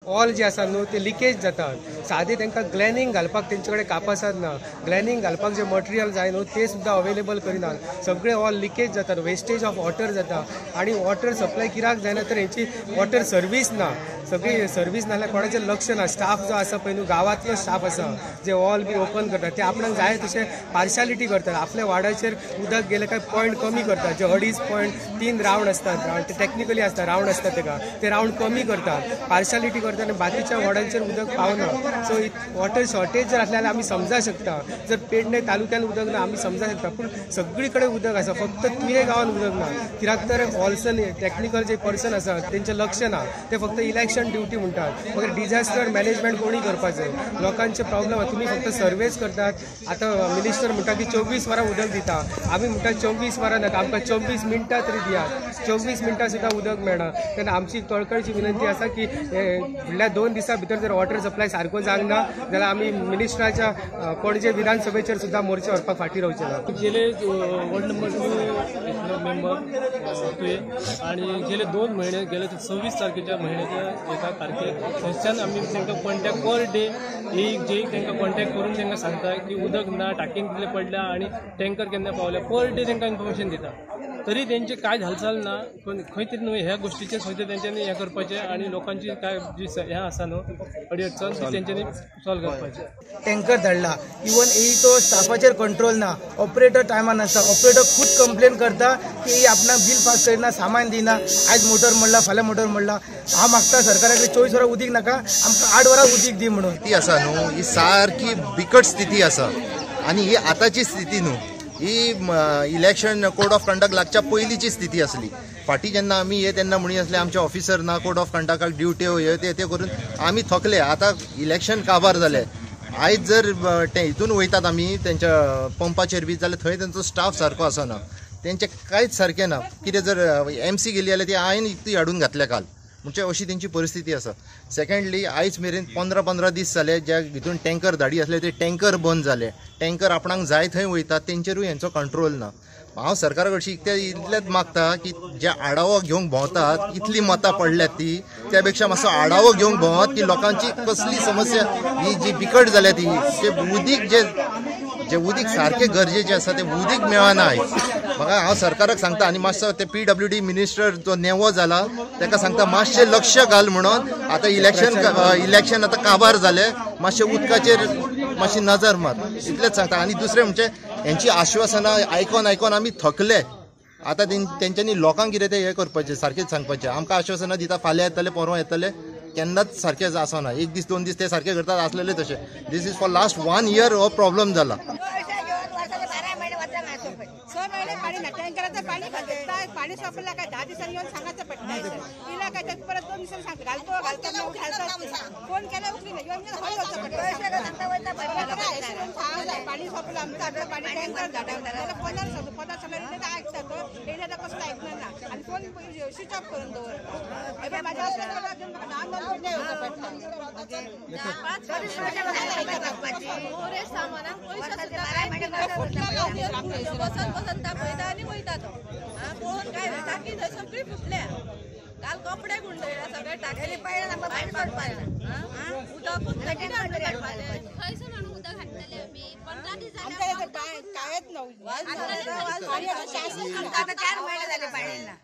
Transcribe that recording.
All जे आसा न्हू ते लिकेज जातात. सादें तांकां ग्लॅनिंग घालपाक तेंचे कडेन कापासाद ना, ग्लॅनिंग घालपाक जे मटेरियल जाय न्हू ते सुद्दां अवेलेबल करिनात. सगळे ऑल लिकेज जातात, वेस्टेज ऑफ वॉटर जाता आनी वॉटर सप्लाय कित्याक जायना तर हेंची वॉटर सर्वीस ना. सगळी सर्वीस नाल्यार कोणाचें लक्ष ना. स्टाफ जो आसा पळय न्हू, गांवांतलो स्टाफ आसा जे ऑल बी ओपन करतात ते आपणाक जाय तशें पार्शालिटी करतात. आपल्या वार्डाचेर उदक गेलें काय पॉयंट कमी करतात. जे 2.5 3 रावंड आसतात, रावंड ते टॅक्निकली आसता, रावंड आसता तेका ते रावंड कमी करतात, पार्शालिटी करतात आनी बाकीच्या वॉर्डांचेर उदक पावना. सो वॉटर शॉर्टेज जर आसलें जाल्यार आमी समजा शकता. जर पेडणे तालुक्यान उदक ना आमी समजा शकता, पूण सगळी कडेन उदक आसा, फक्त तुये गांवान उदक ना. कित्याक तर ऑल्सन टॅक्निकल जे पर्सन आसा तेंचें लक्ष ना, ते फक्त इलेक्शन ड्युटी म्हणटात. मगीर डिझास्टर मॅनेजमेंट कोणी करपाचें? लोकांचे प्रॉब्लम तुमी फक्त सर्वेस करतात. आतां मिनिस्टर म्हणटा की 24 वरां उदक दिता, आमी म्हणटा 24 वरां नाका, आमकां 24 मिनटां तरी दियात. 24 मिनटां सुद्दां उदक मेळना. तेन्ना आमची कळकळची विनंती आसा की फुडल्या 2 दिसां भितर जर वॉटर सप्लाय सारको जावंक ना जाल्यार आमी मिनिस्टराच्या पणजे विधानसभेचेर सुद्दां मोर्चा व्हरपाक फाटीं रावचे ना. गेले वॉर्ड नंबर 2 मेंबर तुये आणि गेले 2 म्हयने, गेले 26 तारखेच्या म्हयन्याच्या एका तारखेक थंयच्यान आमी तांकां कॉन्टॅक्ट पर डे एक जे तांकां कॉन्टॅक्ट करून तांकां सांगता की उदक ना, टाकयेन कितले पडल्या आनी टँकर केन्ना पावल्या, पर डे तांकां इन्फॉर्मेशन दिता. तरी तेंचे कांय हालचाल ना. खंय तरी न्हू ह्या गोश्टीचेर खंय तरी तेंच्यांनी हें करपाचें आनी लोकांची काय जी हें आसा न्हू अडी अडचण ती तेंच्यांनी सॉल्व करपाची. टँकर धाडला, इवन एई तो स्टाफाचेर कंट्रोल ना, ऑपरेटर टायमान नासता. ऑपरेटर खूब कंप्लेन करता की एई आपणाक बील पास करिना, सामान दिना, आयज मोटर मोडला, फाल्यां मोटर मोडला. हांव मागता सरकारा कडेन 24 वरां उदीक नाका, आमकां 8 वरां उदीक दी म्हणून. स्थिती आसा न्हू ही सारकी बिकट स्थिती आसा आनी ही आतांची स्थिती न्हू, ही इलेक्शन कोड ऑफ कंडक्ट लागच्या पयलींची स्थिती आसली. फाटीं जेन्ना आमी ये तेन्ना म्हणी आसले आमचे ऑफिसर ना, कोड ऑफ कंडक्टाक ड्युट्यो हे ते ते करून आमी थकले. आतां इलेक्शन काबार जालें. आयज जर ते हितून वयतात आमी तेंच्या पंपाचेर बी जाल्यार थंय तेंचो स्टाफ सारको आसना, तेंचें कांयच सारकें ना. कितें जर एमसी गेली जाल्यार ती हांवें ती हाडून घातल्या काल, म्हणजे अशी तेंची परिस्थिती आसा. सेकंडली, आयज मेरेन 15-15 दीस जाले ज्या हितून टँकर धाडी आसले ते टँकर बंद जाले. टँकर आपणाक जाय थंय वयतात, तेंचेरूय हेंचो कंट्रोल ना. हांव सरकारा कडशी इतलेंच मागता की जे आडावो घेवंक भोंवतात, इतली मतां पडल्यात ती त्या पेक्षा मातसो आडावो घेवंक भोंवात की लोकांची कसली समस्या ही जी बिकट जाल्या ती ते उदीक जे जे उदीक सारकें गरजेचें आसा तें उदीक मेळना आयज. म्हाका हांव सरकाराक सांगता आनी मातसो ते पीडब्ल्यूडी मिनिस्टर जो नेवो जाला ताका सांगता मातशें लक्ष घाल म्हणून. आतां इलेक्शन इलेक्शन आतां काबार जालें, मातशें उदकाचेर मातशी नजर मार, इतलेंच सांगता. आनी दुसरें म्हणजे हेंची आश्वासनां आयकोन आयकोन आमी थकले. आतां तेंच्यांनी लोकांक कितें तें हें करपाचें, सारकेंच सांगपाचें. आमकां आश्वासनां दिता फाल्यां येतले, परवां येतले, केन्नाच सारकें आसना. एक दीस 2 दीस ते सारकें करतात आसलेले तशें. This is for last 1 year हो प्रॉब्लम जाला. 12 महिने वचना, 6 महिने पाणी ना, टँकराचं पाणी खातात. पाणी संपलं काय 10 दिवसांनी येऊन सांगायचं पडतं. तिला काय त्यात परत 2 दिवसांनी सांगतो, घालतो घालतो घालतो, फोन केला उचली नाही, येऊन हळू वचचं पडतं. पाणी संपलं आमचं, आपलं पाणी टँकर झाडावर त्याला फोनार सांगतो, फोनार सांगल्यावर ते ऐकतात, हे कसं ऐकणार ना. आणि फोन स्विच ऑफ करून दवर. माझ्या 10 पडलं. सामानाक पयशे सुद्दां बसत बसत तापयता आनी वयता तो पळोवन काय टाकी थंय सगळी फुटल्या. काल कपडे गुंडयला सगळे टाकी, उदकूच खंयसून हाडून उदक हाडटले आमी? 15 दीस जाले. कांयच ना, 4 महिने झाले पाणी ना.